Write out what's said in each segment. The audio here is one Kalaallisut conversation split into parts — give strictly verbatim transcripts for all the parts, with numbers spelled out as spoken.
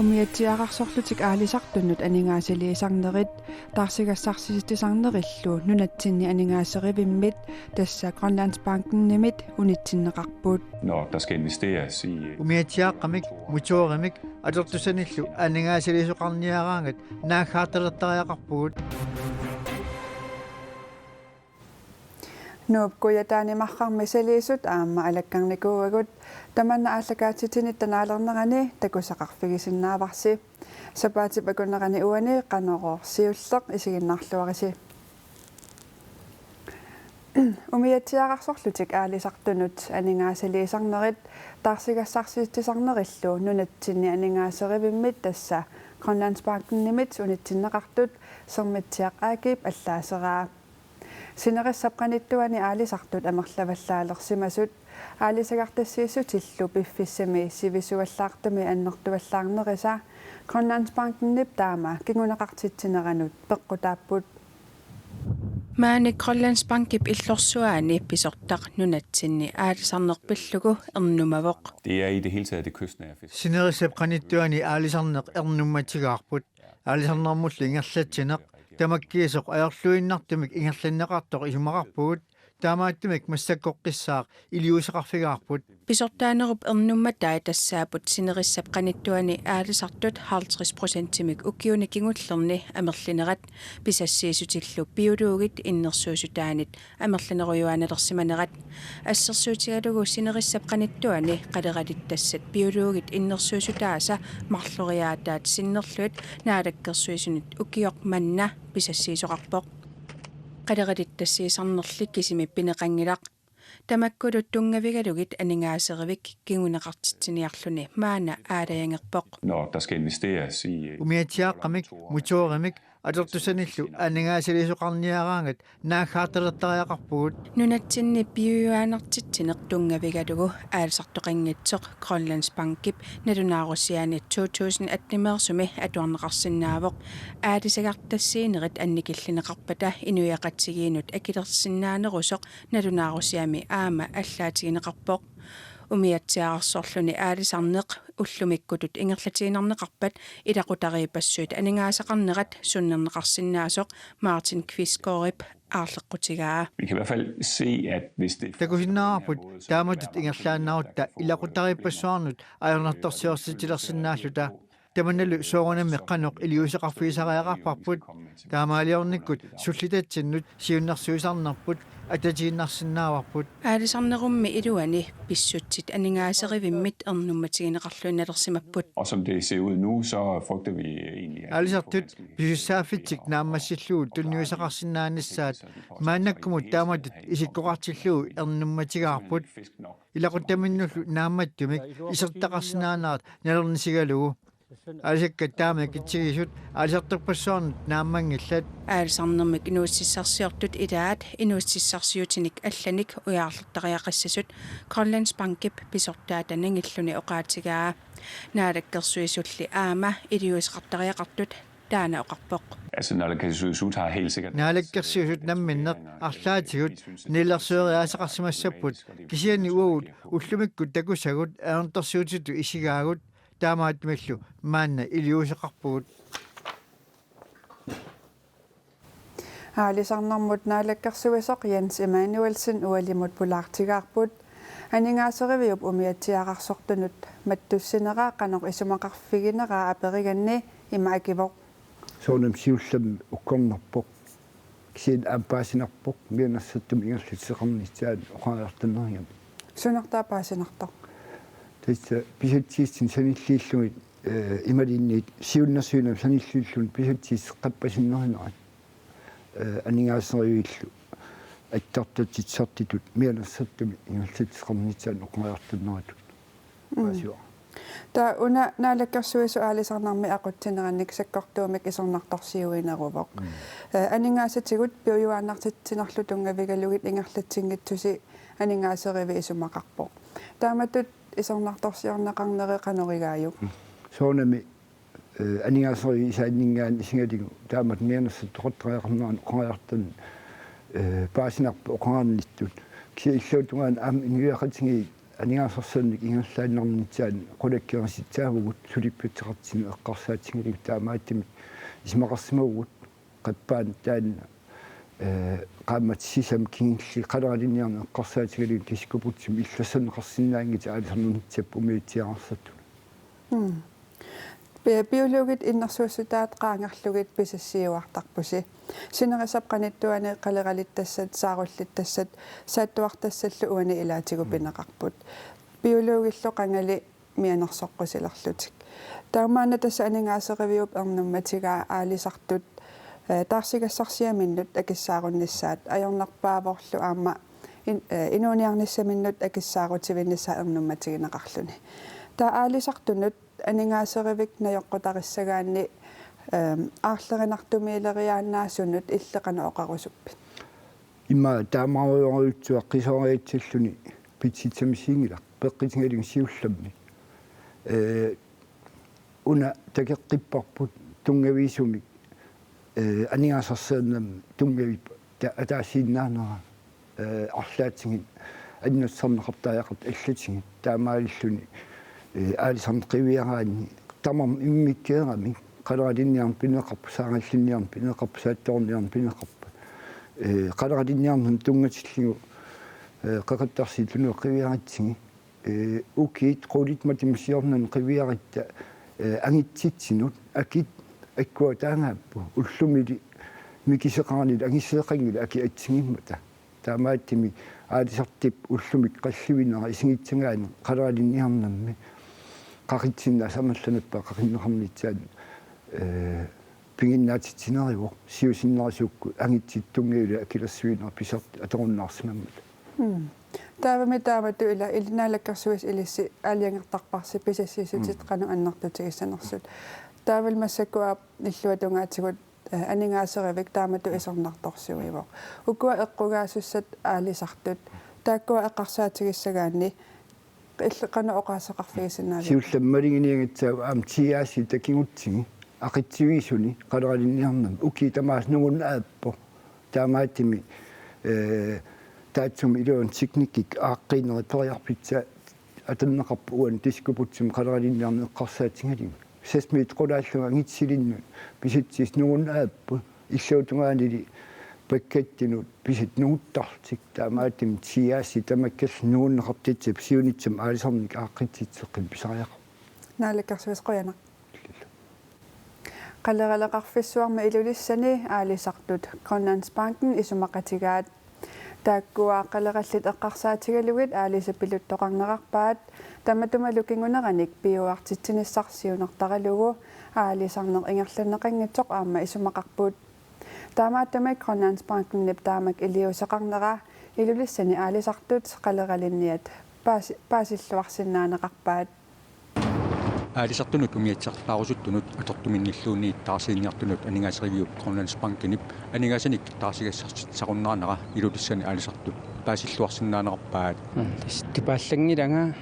Umiatsiaararsorlutik aalisartunut aningaasaliisarnerit taarsigassarsisitsisarnerillu nunatsinni aningaaserivimmit, tassa Grønlandsbankenimit, unitsinneqarput. Når der skal investeres i, øh, umiatsiaaqqamik, motorimik atortussanillu aningaasaliisoqarniaraangat naaggaartalertariaqarpugut. Nuup Kujataani marrarmi saliisut aamma alakkarnikuuagut. Tamanna aallakaatitsinit naalernerani takusaqarfigisinnaavarsi. Sapaatip akunnerani uani Qanorooq siulleq isiginnaarluarisi. Umiatsiaararsorlutik aalisartunut aningaasaliisarnerit taarsigassarsisitsisarnerillu nunatsinni aningaaserivimmit, tassa Grønlandsbankenimit, unitsinneqartut Sermitsiaq A G-p allaaseraa. Sinerissap qanittuani aalisartut amerlavallaalersimasut aalisagartassiissutillu piffissami sivisuallaartumi annertuallaarnerisa Grønlandsbankenip taama kinguneqartitsineranut peqqutaapput. Maani Grønlandsbankip illorsuaani pisortaq nunatsinni aalisarneq pillugu ernumavoq. Det er i det hele taget det kystnære fiskeri. Sinerissap qanittuani aalisarneq ernummatigaarput. Aalisarnermullu ingerlatsineq, tamakkiisoq ajorluinnartumik ingerlanneqartoq isumaqarpugut, taamaattumik massakkoqqissaaq iliuuseqarfigaarput. Pisortaanerup ernummatai tassaapput sinerissap qanittuani aalisartut halvtreds procentimik ukiuni kingullerni amerlinerat, pisassiissutillu biologit innersuussutaanit amerlanerujuaannalersimanerat. Assersuutigalugu sinerissap qanittuani qaleralittassat biologit innersuussutaasa marloriaataat sinnerlugit Naalakkersuisunit ukioq manna pisassiisoqarpoq. Qaleralittassiisarnerli kisimi pineqanngilaq. Tamakkulu tunngavigalugit aningaaserivik kinguneqartitsiniarluni maanna aalajangerpoq. Når der skal investeres i, øh, umiatsiaaqqamik, motorimik atortussanillu aningaasaliisoqarniaraangat naaggaartalertariaqarpugut. Nunatsinni piujuaannartitsineq tunngavigalugu aalisartoqanngitsoq Grønlandsbankip nalunaarusiaani to tusind atten-imeersumi atuarneqarsinnaavoq. Aalisagartassiinerit annikillineqarpata inuiaqatigiinnut akilersinnaanerusoq nalunaarusiami aamma allaatigineqarpoq. Umiatsiaararsorluni aalisarneq ullumikkutut ingerlatiinnarneqarpat ilaqutariippassuit aningaasaqarnerat sunnerneqarsinnaasoq Martin Kvistgaardip aarleqqutigaa. Vi kan i hvert fald se, at hvis det fortsætter på den her måde, så vil der være mange, der kan få, øh, problemer, øh, og det vil vi gerne prøve på. Takusinnaavarput taamatut ingerlaannarutta taamatut ingerlaannarutta ajornartorsiortitalissinnaalluta. Tamannalu soorunami qanoq iliuuseqarfigisariaqarparput. Taamaaliornikkut sullitatsinnut siunnersuisarnerput atatiinnarsinnaavarput. Aalisarnerummi iluani pissutsit aningaaserivimmit ernummatigineqarluinnalersimapput. Og som det ser ud nu, så frygter vi egentlig, at det vil få vanskeligt, øh, ved at opretholde, øh, fiskene, så de holder, øh, fisk nok. Aalisartut pisussaaffitsik naammassillugu tunniussaqarsinnaanissat maannakkumut taamatut isikkoqartillugu ernummatigaarput. Ilaquttaminnullu naammattumik isertitaqarsinnaanerat nalornisigalugu. Aalisakkat taama ikitsigisut aalisartorpassuarnut naammanngillat. Aalisarnermik inuussutissarsiortut ilaat inuussutissarsiutinik allanik ujaarlertariaqassasut Grønlandsbankip pisortaata nangilluni oqaatigaa. Naalakkersuisulli aamma iliuuseqartariaqartut taanna oqarpoq. Altså, Naalakkersuisut har helt sikkert, Naalakkersuisut namminneq arlaatigut nilersueriaaseqarsimassapput, kisianni uagut ullumikkut takusagut ajornartorsiutitut isigaagut, taamaattumillu maanna iliuuseqarpugut. Aalisarnermut naalakkersuisoq Jens Emanuelsen ualimut pulaartigaarput. Aningaaseriviup umiatsiaararsortunut mattussinera qanoq isumaqarfiginera aperiganni ima akivoq: Soorunami siullermik ukkornarpoq. Kisianni aamma paasinarpoq mianersortumik ingerlateqarnissaanut oqariartuinerugami. Sunaana paasinartoq? Tassa pisatsiissut sanilliillugit, eh, imaluunniit siunnersuinermik sanilliilluni pisatsiisseqqappasinnerunerat. Eh, aningaaseriviillu attartutitsisartutut mianersortumik ingerlateqarnissaanut oqariartuineratut. Mm. Paasiva. Taava una naalakkersuisoq aalisarnermi aqutsinerannik sakkortuumik isornartorsiuineruvoq. Mm. Eh, aningaasatigut piujuaannartitsinerlu tunngavigalugit ingerlatsinngitsusi aningaaserivi isumaqarpoq. Taamatut isornartorsiorneqarneri qanoq igaajuk? Mm. Soorunami, eh, aningaaseriviup isaanninngaanniit isigalugu taamatut mianersortoqartariaqarneranut oqariartuineq, eh, paasinarpoq oqareernittut. Kisianni illuatungaani aamma inuiaqatigiit aningaasarsiornermik ingerlaannarnissaanut qulakkeerisitsaavugut suliffitseqartitsineq eqqarsaatigalugu, taamaattumik isumaqarsimavugut qappaanut taanna, ee, qaammatit sisamat kingulliit qaleralinniarneq eqqarsaatigalugu diskobugtimi illersorneqarsinnaanngitsut aalisarnernissaat umiatsiaarsattut. Mm. Bi-, biologit innersuussutaat qaangerlugit pisassiuartarpusi. Sinerissap qanittuani qaleralittassat, saarullittassat, saattuartassallu uani ilaatigut pineqarput. Biologillu qangali mianersoqqusilerlutik. Taamaanna tassa aningaaseriviup ernummatigaa aalisartut, ee, taarsigassarsiaminnut akissaarunnissaat ajornerpaavorlu aamma in-, ee, inuuniarnissaminnut akissaarutivinnissaa ernummatigineqarluni. Taava aalisartunut aningaaserivik najoqquttarissagaanni, ehm, aarlerinartumiileriaannaasunut illit qanoq oqarusuppit? Ima taamaarujorujussuaq qisooriatsilluni pitsitsamisiingila peqqitigalugu siullermik. Ee, una takoqqipparput tunngaviusumik, ee, aningaasarsiornermik tunngavik ta-, ataasiinnaanera, ee, arlaatigut annersaarneqartariaqartut allatigit, taamaalilluni, ee, aalisarneq qiviaraanni tamarmik immikkeeramik qaleralinniarneq pineqarpoq, saarallinniarneq pineqarpoq, saattoorniarneq pineqarpoq. Ee, qaleralinniarnermut tunngatillugu, ee, Qeqertarsuup Tunuata qiviaratsigit, ee, ukiut qulit matuma siornanni qiviaratta, ee, angitsitsinut akit akkuataangaapput, ullumili mikiseqaranilu angisseqanngilaq akit assigiimmata. Taamaattumik aalisartup ullumi qallivinera isigissagaanni qaleralinniarnermi qaqitsinnaasut amerlanerpaat qaqinneqarnissaat, ee, piginnaatitsineruvoq siusinnerusukkut angitsitut tunngavilik akilersuineq pisartoq atorunnaarsimammata. Mm. Taavami taamatut ila ili-, Naalakkersuisut ilissi aalajangertarparsi pisassiissutitut Mm. qanoq annertutigissanersut. Taavalu massakkut aap illuatungaatigut, ee, aningaaserivik taamatut isornartorsiuivoq. Ukua eqqugaasussat aalisartut, taakkua eqqarsaatigissagaanni illit qanoq oqaaseqarfigisinnaaviuk? Siullermik maluginiagassaagut aamma T R C takugutsigit aqitsivigisuni qaleralinniarnermi, ukiut tamaasa nungunneq aappoq. Taamaattumik, ee, taassuma iluani teknikkip aaqqiineri periarfissaa atorneqarpoq uani diskobugtimi qaleralinniarneq eqqarsaatigalugu. Seks meter qulaallunga angitsilinnut pisatsiissut nungunneq aapput. Illuatungaanili pakkattunut pisat nunguttarlutik, taamaattumik T R C tamakkerlugu nungunneqartitsisut siunissami aalisarneq aaqqissuusseqqinneq pisariaqarpoq. Naalakkersuisut qujanaq. Qaleraleqarfissuarmi Ilulissani aalisartut Grønlandsbanken isumaqatigaat. Taakkua qalerallit eqqarsaatigalugit aalisat piluttoqarnerarpaat, tamatumalu kinguneranik piuartitsinissaq siunertaralugu aalisarneq ingerlanneqanngitsoq aamma isumaqarput. Taamaattumik Grønlandsbankenip taamak iliuuseqarnera Ilulissani aalisartut qaleralinniat paasi-, paasilluarsinnaaneqarpaat. Aalisartunut umiatsiartaarusuttut atortuminnilluunniit taarsiiniartunut aningaaseriviup Grønlandsbankenip aningaasanik taarsigassarsiorunnaarnera Ilulissani aalisartut paasilluarsinnaaneqarpaat. Tassa tupaallanngilanga, ee,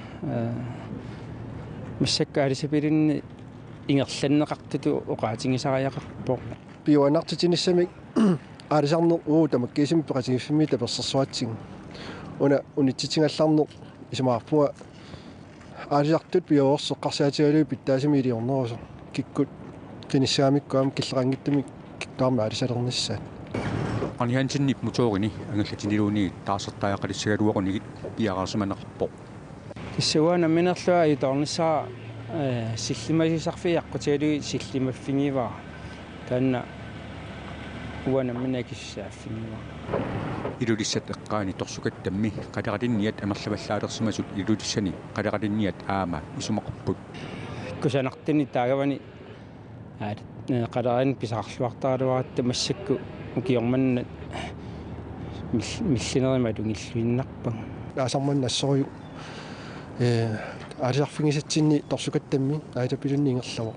massakkut aalisartut pilunni ingerlanneqartutut oqaatigisariaqarpoq. Piujunnartitsinissamik aalisarneq uagut tamakkiisumik peqatigiiffimmik tapersersoratsigu. Una unitsitsigallarneq isumaqarpunga aalisartut piujussut eqqarsaatigalugit pitsaasumik iliornerusoq. Kikkut qinissagamikku aamma killeqanngitsumik kikkuarmi aalisalernissaat. Qani Hansenip motorini angallatiniluunniit taarsertariaqalissagaluarunigit piareersimaneqarpoq. Tassa uanga nammineerlunga ajutoornissara, ee, sillimasuusarfiit aqqutigalugit sillimaffigivara. Taanna uanga nammineq akissaaffigivara. Ilulissat eqqaani Torsukattammi qaleralinniat amerlavallaalersimasut Ilulissani qaleralinniat aamma isumaqarput. Kusanartunik taagavani aat, ee, qaleralinnik pisaqarluartaraluaratta massakkut ukioq manna mil-, millinerit malugilluinnarpagut. Aasaq manna assorujuk, ee, aalisarfigisatsinni Torsukattammi aalisartut pilunni ingerlavoq.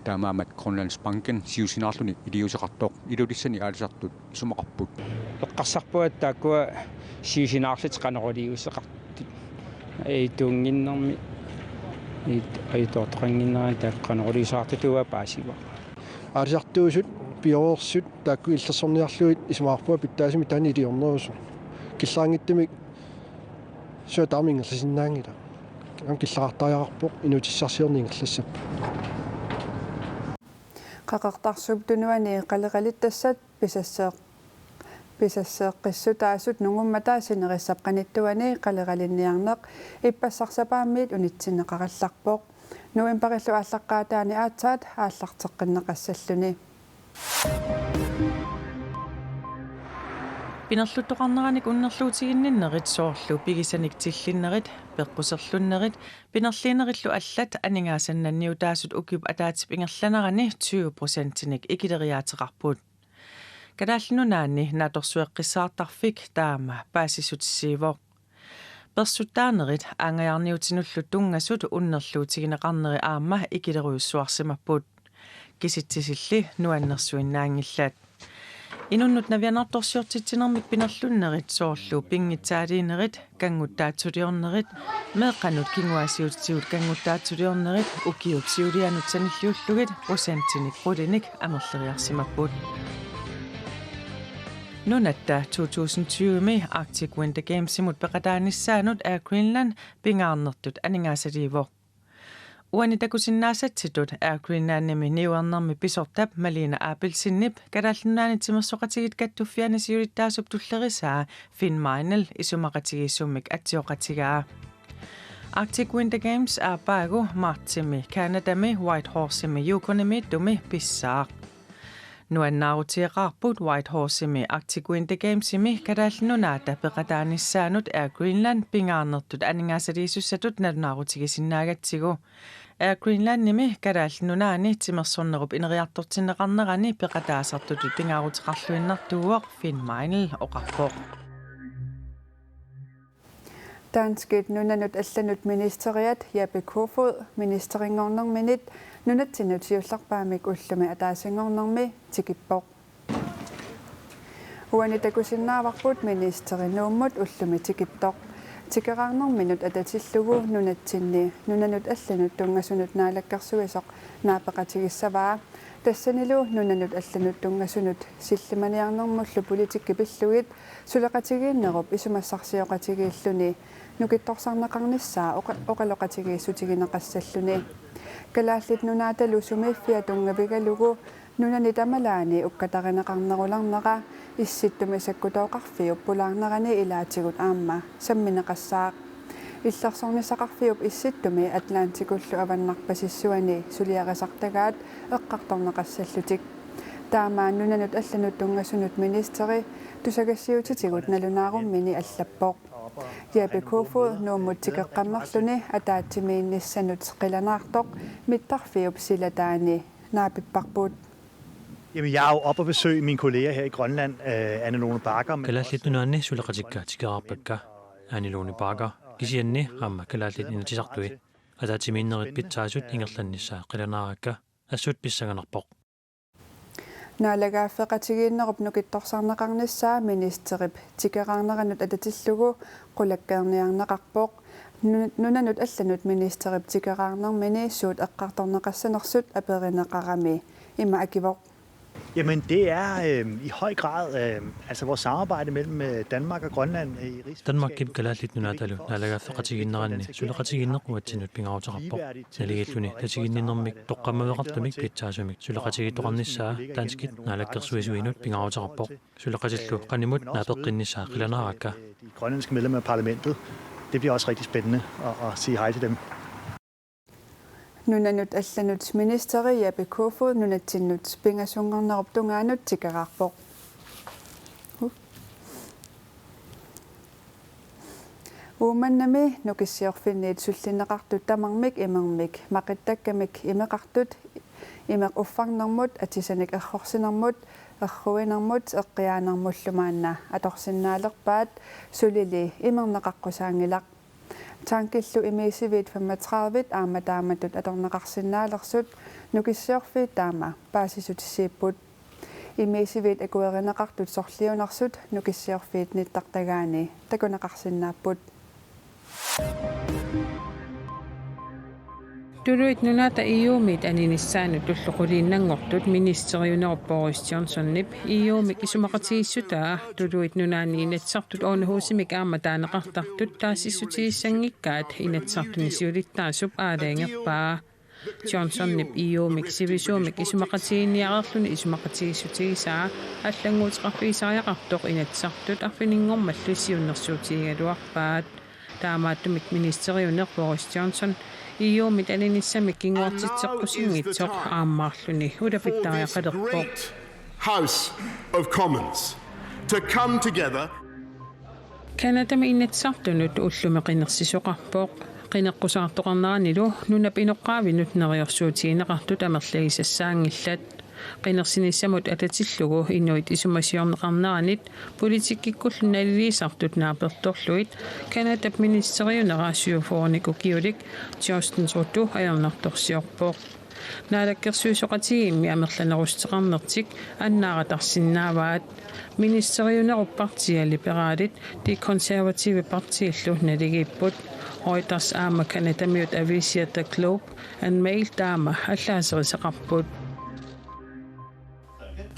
Taamaammat Grønlandsbanken siusinaarluni iliuuseqartoq Ilulissani aalisartut isumaqarput. Eqqarsarpunga taakkua siusinaarlutik qanoq iliuuseqartut. Ajutuunnginnermi, ajut-, ajutoortoqannginnerani taakku qanoq iliuuseqartutut uanga paasivara. Aalisartuusut, piujussut, taakku illersorniarlugit isumaqarpunga pitsaasumik taanna iliornerusoq. Killeqanngitsumik Suut taama ingerlasinnaanngillat. Aamma killeqartariaqarpoq inuutissarsiorneq ingerlassapput. Qaqortarsuup Tunuani qaleqalittassat pisasseeq-, pisasseeqqissutaasut nungummata sinerissap qanittuani qaleqalinniarneq ippassaq sapaammiit unitsinneqarallarpoq. Novemberillu aallaqqaataani aatsaat aallarteqqinneqassalluni. Pinerluttoqarneranik unnerluutiginninnerit soorlu pigisanik tillinnerit, peqquserlunnerit, pinerliinerillu allat aningaasannanniutaasut ukiup ataatsip ingerlanerani tyve procentinik ikileriaateqarput. Kalaallit Nunaanni Naatsorsueqqissaartarfik taama paasissutissiivoq. Persuttaanerit aanngajaarniutinullu tunngasut unnerluutigineqarneri aamma ikilerujussuarsimapput. Kisitsisilli nuannersuinnaanngillat. Inunnut navianartorsiortitsinermik pinerlunnerit soorlu pinngitsaaliinerit, kannguttaatsuliornerit, meeqqanut kinguaassiuutitigut kannguttaatsuliornerit ukiup siulianut sanilliullugit procentinik qulinik amerleriarsimapput. Nunatta to tusind tyve-mi Arctic Winter Gamesimut peqataanissaanut Air Greenland pingaarnertut aningaasaliivoq. Uani takusinnaasatsitut Air Greenlandimi niuernermi pisortap Malene Abelsenip Kalaallit Nunaanni Timersoqatigiit Kattuffianni siulittaasup tullerisaa Finn Meynell isumaqatigiissummik atsioqatigaa. Arctic Winter Games aappaagu martsimi Canadami Whitehorsemi Yukonimiittumi pissaaq. Nuannaarutieqaarput Whitehorsemi Arctic Winter Gamesimi Kalaallit Nunaata peqataanissaanut Air Greenland pingaarnertut aningaasaliisussatut nalunaarutigisinnaagatsigu. Air Greenlandimi Kalaallit Nunaanni timersornerup ineriartortinneqarnerani peqataasartutut pingaaruteqarluinnartuuvoq, Finn Meynell oqarpoq. Danskit nunanut allanut ministeriat Jeppe Kofod ministerinngornerminit nunatsinnut siullerpaamik ullumi ataasinngornermi tikippoq. Uani takusinnaavarput ministeri Nuummut ullumi tikittoq. Tikeraarnerminut atatillugu nunatsinni nunanut allanut tunngasunut naalakkersuisoq naapeqatigissavaa. Tassanilu nunanut allanut tunngasunut sillimaniarnermullu politikki pillugit suleqatigiinnerup isumassarsioqatigiilluni nukittorsarneqarnissaa oqa-, oqaloqatigiissutigineqassalluni. Kalaallit Nunaatalu sumiiffia tunngavigalugu nunani tamalaani ukkatarineqarnerularnera Issittumi sakkutooqarfiup pulaarnerani ilaatigut aamma sammineqassaaq. Illersornissaqarfiup Issittumi Atlantikullu avannarpasissuani suliarisartagaat eqqartorneqassallutik. Taama nunanut allanut tunngasunut ministeri tusagassiuutitigut nalunaarummini allappoq. Jeppe Kofod Nuummut tikeqqammerluni ataatsimiinnissanut qilanaartoq mittarfiup silataani naapipparput. Jamen, jeg er jo oppe at besøge mine kolleger her i Grønland, øh, Anne Lone Bagger, men Kalaallit også Nunaanni suleqatikka tikeraarpakka, Anne Lone Bagger, kisianni aamma Kalaallit Inatsisartui. Ataatsimiinnerit pitsaasut ingerlannissaa qilanaarakka, assut pissanganarpoq. Naalagaaffeqatigiinnerup nukittorsarneqarnissaa ministerip tikeraarneranut atatillugu qulakkeerniarneqarpoq. Nu-, nunanut allanut ministerip tikeraarnermini suut eqqartorneqassanersut aperineqarami ima akivoq. Jamen, det er, øhm, i høj grad, øhm, altså vores samarbejde mellem, øh, Danmark og Grønland, øh, i rigsfællesskabet. Danmarkip Kalaallit Nunaatalu naalagaaffeqatigiinneranni suleqatigiinneq uatsinnut pingaaruteqarpoq. Naligiilluni tatiginninnermik toqqammaveqartumik pitsaasumik suleqatigiittoqarnissaa danskit naalakkersuisuinut pingaaruteqarpoq. Suleqatillu qanimut naapeqqinnissaa qilanaarakka. De grønlandske medlemmer af parlamentet, det bliver også rigtig spændende at, at sige hej til dem. Nunanut allanut ministeri Jeppe Kofod nunatsinnut pingasunngornerup tungaanut tikeraarpoq. Uummannami Nukissiorfinniit sullinneqartut tamarmik imermik maqittakkamik imeqartut imeq uffarnermut, atisanik errorsinermut, erruinermut eqqiaanermullu maanna atorsinnaalerpaat, sulili imerneqaqqusaanngilaq. Tankillu imiisiviit femogtredive aamma taamatut atorneqarsinnaalersut Nukissiorfiit taama paasissutissiipput. Imiisiviit akuerineqartut sorliunersut Nukissiorfiit nittartagaani takuneqarsinnaapput. Tuluit Nunaata E U-mit aninissaannut ullut quliinnanngortut ministeriunerup Boris Johnsonip E U-mik isumaqatigiissutaa Tuluit Nunaanni Inatsisartut ornhusimik aamma taaneqartartut taasissutigissanngikkaat Inatsisartuni siulittaasup aalajangerpaa. Johnsonip E U-mik sivisuumik isumaqatigiinniareerluni isumaqatigiissutigisaa allannguuteqarfigisariaqartoq Inatsisartut arfininngormalli siunnersuutigigaluarpaat. Taamaattumik ministeriuneq Boris Johnson E U-mit aninissamik kinguartitseqqusinngitsoq aammaarluni ulapittariaqalerpoq. House of Commons to come together. Canadami Inatsisartunut ullumi qinersisoqarpoq. Qineqqusaartoqarneranilu nunap inoqqaavinut neriorsuutigineqartut amerligisassaanngillat. Qinersinissamut atatillugu inuit isumasiorneqarneranit politikkikkullu naliliisartut naapertorlugit Canadap ministeriunera syvogfyrrenik ukiulik Justin Trudeau ajornartorsiorpoq. Naalakkersuisooqatigiimmi amerlanerussuteqarnertik annaaratarsinnaavaat. Ministeriunerup partia Liberalit Det Konservative Partiillu naligiipput. Reuters aamma Canadamiut aviisia The Globe and Mail taama allaaserisaqarput.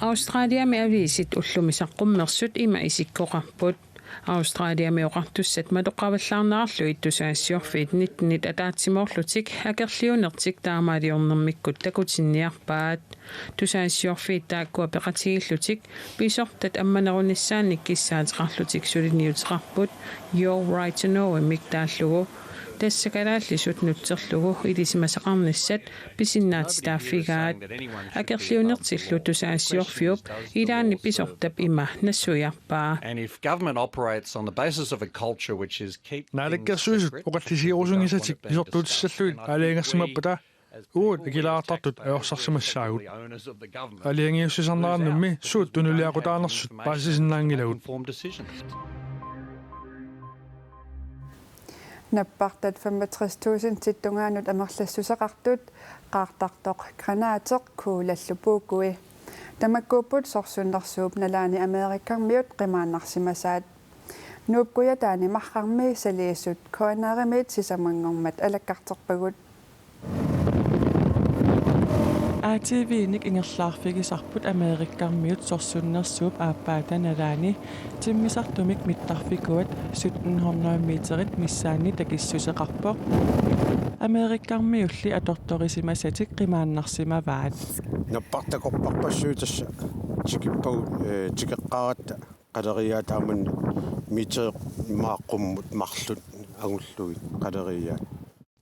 Australiami aviisit ullumi saqqummersut ima isikkoqarput. Australiami oqartussat matoqqavallaarnerarlugit tusagassiorfiit nittenit ataatsimoorlutik akerliunertik taamaaliornermikkut takutinniarpaat. Tusagassiorfiit taakkua peqatigiillutik pisortat ammanerunissaannik kissaateqarlutik suliniuteqarput Your Right to Know-imik taallugu. Tassa kalaallisut nutserlugu ilisimasaqarnissat pisinnaatitaaffigaat. Akerliunertillu tusagassiorfiup ilaanni pisortap ima nassuiarpaa. And if government operates on the basis of a culture which is keep things Naalakkersuisut secret, oqallisigerusunngisatik pisortuutissallugit aalajangersimappata uagut akilaartartut ajorsarsimassaagut. Aalajangiussisarnerannummi suut tunuliaqutaanersut paasisinnaanngilagut. Nappartat femogtres tusindit tungaannut amerlassuseqartut qaartartoq granaateq kuulallu puukui. Tamakkuupput sorsunnersuup nalaani Amerikamiut qimaannarsimasaat. Nuup Kujataani marrarmi saliisut K N R-imiit sisamanngormat alakkarterpagut. A T V-nik ingerlaarfigisarput Amerikamiut sorsunnersuup aappaata nalaani timmisartumik mittarfikuat sytten hundrede meterit missaanni takissuseqarpoq. Amerikamiulli atortorisimasatik qimaannarsimavaat. Nappartakorparpassuit tassa tikippagut, ee, tikeqqaaratta qaleriaat taamanna meter immaqa qummut marluk angullugit qaleriaat.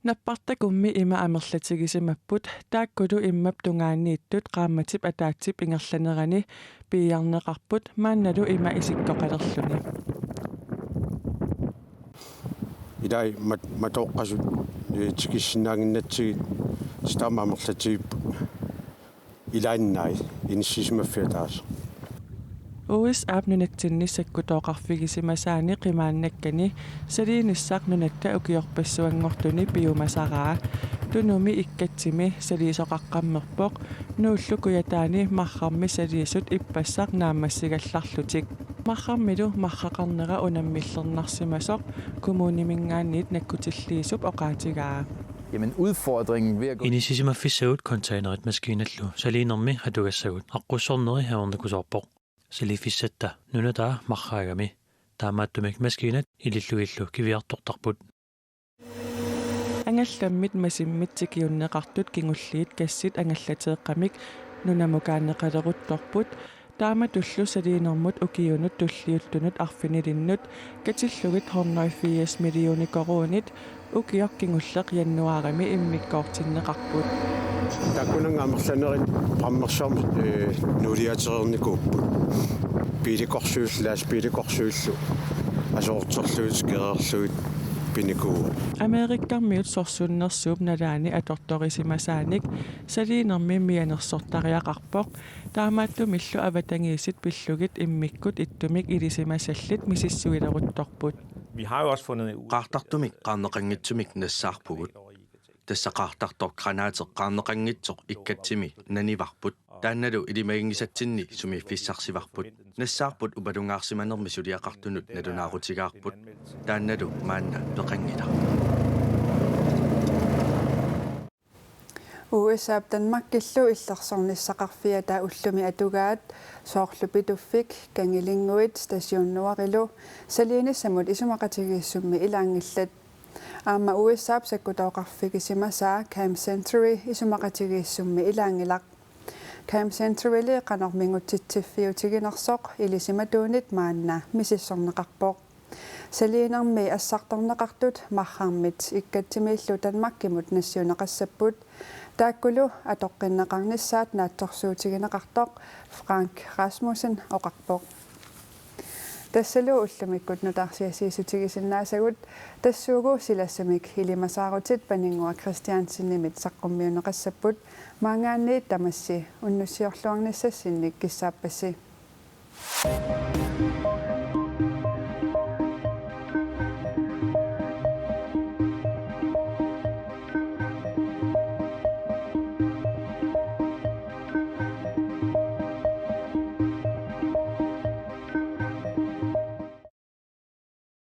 Nappartakummi ima amerlatigisimapput taakkulu immap tungaaniittut qaammatip ataatsip ingerlanerani piiarneqarput maannalu ima isikkoqalerluni. Ilai mat-, matooqqasut, ee, tikissinnaannginnatsigit tassa taama amerlatigipput. Ilaannaai inissisimaffiataasoq. U S A-p nunatsinni sakkutooqarfigisimasaani qimaannakkani saliinissaq nunatta ukiorpassuanngortuni piumasaraa. Tunumi ikkatsimi saliisoqaqqammerpoq Nuullu Kujataani marrarmi saliisut ippassaq naammassigallarlutik. Marrarmilu marraqarnera unammillernarsimasoq kommuniminngaanniit nakkutilliisup oqaatigaa. Jamen udfordringen ved at gå Inissisimaffissagut containerit maskiinallu saliinermi atugassagut aqqussorneri ajornakusoorpoq. Saliiffissatta nunataa marraagami. Taamaattumik maskiinat ilillugillu kiviartortarput. Angallammit masimmit tikiunneqartut kingulliit gassit angallateeqqamik nunamukaanneqaleruttorput. Taamatullu saliinermut ukiunut tulliuttunut arfinilinnut katillugit hundrede firs millioner koruunit ukioq kingulleq januaarimi immikkoortinneqarput. Taakkunannga amerlanerit brændmersumik, ee, nuuliatereernikuupput. Biilikorsuillu, lastbiilikorsuillu aserorterlugit, kereerlugit pinikuuaat. Amerikamiut sorsunnersuup nalaani atortorisimasaanik saliinermi mianersortariaqarpoq. Taamaattumillu avatangiisit pillugit immikkut ittumik ilisimasallit misissuileruttorput. Vi har jo også fundet ud af, qaartartumik qaarneqanngitsumik nassaarpugut. Tassa qaartartoq granaateq qaarneqanngitsoq ikkatsimi nanivarput. Taannalu ilimaginngisatsinni sumiiffissarsivarput. Nassaarput upalungaarsimanermi suliaqartunut nalunaarutigaarput. Taannalu maanna peqanngilaq. U S A-p Danmarkillu illersornissaqarfiata ullumi atugaat, soorlu Pituffik, Kangilinnguit, Station Nordilu saliinissamut isumaqatigiissummi ilaanngillat. Aamma U S A-p sakkutooqarfigisimasaa Camp Century isumaqatigiissummi ilaanngilaq. Camp Centuryli qanoq mingutsitsiffiutiginersoq ilisimatuunit maanna misissorneqarpoq. Saliinermi assartorneqartut marrarmit Ikkatsimiillu Danmarkimut nassiunneqassapput. Taakkulu atoqqinneqarnissaat naatsorsuutigineqartoq, Frank Rasmussen oqarpoq. Tassalu ullumikkut nutaarsiassiissutigisinnaasavut, tassuugu silassamik ilimasaarutit Paninnguaq Kristiansenimit saqqummiunneqassapput. Maanngaanniit tamassi unnussiorluarnissassinnik kissaappassi.